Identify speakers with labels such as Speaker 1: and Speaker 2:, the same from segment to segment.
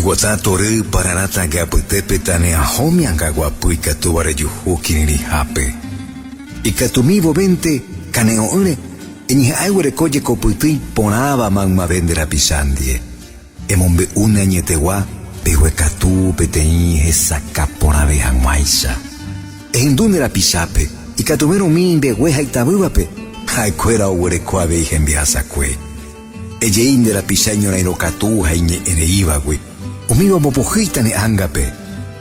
Speaker 1: Eguata tory pararã tag̃e apytépe taneahómi angaguapy ikatúva rejuhu kirirĩhápe. Ikatumi vovénte kane'õ'ỹre eñeha'ã eguereko jekopyty iporãva maymave nde rapicha ndie. Emombe'u ne añetegua peguekatu peteĩ hesakã porãve hag̃uáicha. Ehendu nde rapichápe, ikatuvérõ umi imbegue ha itavývape, ha'ekuéra oguereko avei hembiasakue. Ejei nde rapicha iñorairõkatu ha iñe'ẽreívagui, umíva ombopohýita ne ángape.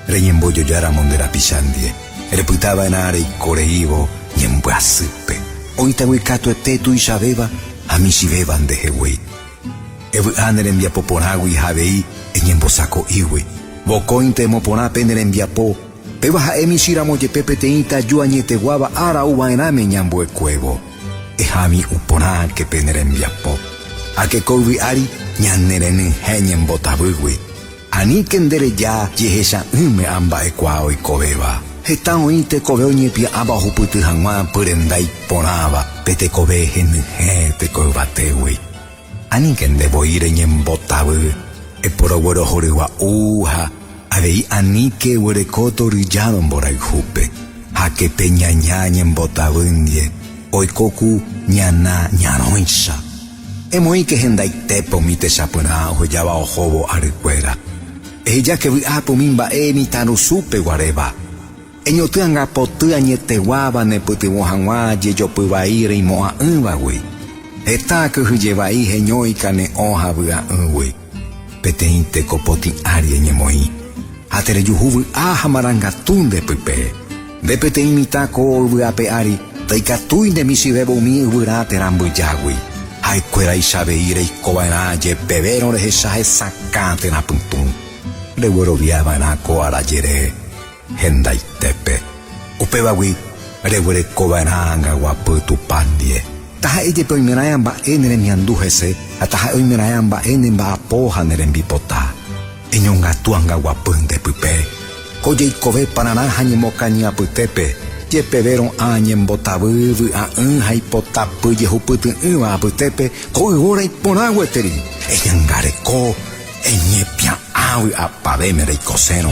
Speaker 1: Reñembojojáramo nde rapicha ndie, repyta va'erã reiko reívo ñembyasýpe, oĩtagui katuete tuichavéva ha michĩvéva ndehegui. Evy'a ne rembiapo porãgui ha avei eñembosako'ígui. Vokóinte emoporã pe ne rembiapo, péva ha'e michĩramo jepe peteĩ taju añeteguáva ára ouva'erãme iñambuekuévo. Ehami'ũ porãke pe ne rembiapo. Ake ko yvy ári ñane renyhẽ ñembotavýgui. Aníke nde reja jehecha'ỹme ã mba'ekuaa oikovéva. Heta oĩ tekove oñepia'ãva ohupyty hag̃ua pyrenda iporãva pe tekove henyhẽ teko yvatégui. Aníke nde voi reñembotavy, eporoguerohorygua'u ha avei aníke eguereko toryjárõ mborayhúpe. Háke pe ñaña ñembotavy ndie oiko ku ñana ñarõicha. Emoĩke hendaitépe umi techapyrã ohejáva ohóvo arykuéra. Ehejáke vy'ápe umi mba'e mitãrusúpe guaréva. Eñotỹ angapoty añeteguáva nepytyvõ hag̃ua jejopy vai reimo'ã'ỹvagui. Heta kyhyje vai heñói kane'õ ha vy'a'ỹgui. Peteĩ teko potĩ ári eñemoĩ, ha terejuhu vy'a ha marangatu nde pype. Nde peteĩ mitã ko yvy ape ári, ndaikatúi nde michĩvévo umi yvyra térã mbyjágui. Ha'ekuéraicha avei reiko va'erã jepevérõ rehecha hesakã térã pytũ. Reguerovia va'erã ko ára jere hendaitépe. Upévagui reguereko va'erã angaguapy Tupã ndie. Taha'e jepe oimeraẽ mba'e ne remiandu hese ha taha'e oimeraẽ mba'e ne mba'apo ha ne rembipota. Eñongatu angaguapy nde pype. Ko jeikove pararã ha ñemokañy apytépe, jepevérõ ã ñembotavy, vy'a'ỹ ha ipotapy jehupyty'ỹva apytépe, ko yvóra iporã gueteri. Eñangareko, eñepia'ã vy'apavéme reikosérõ.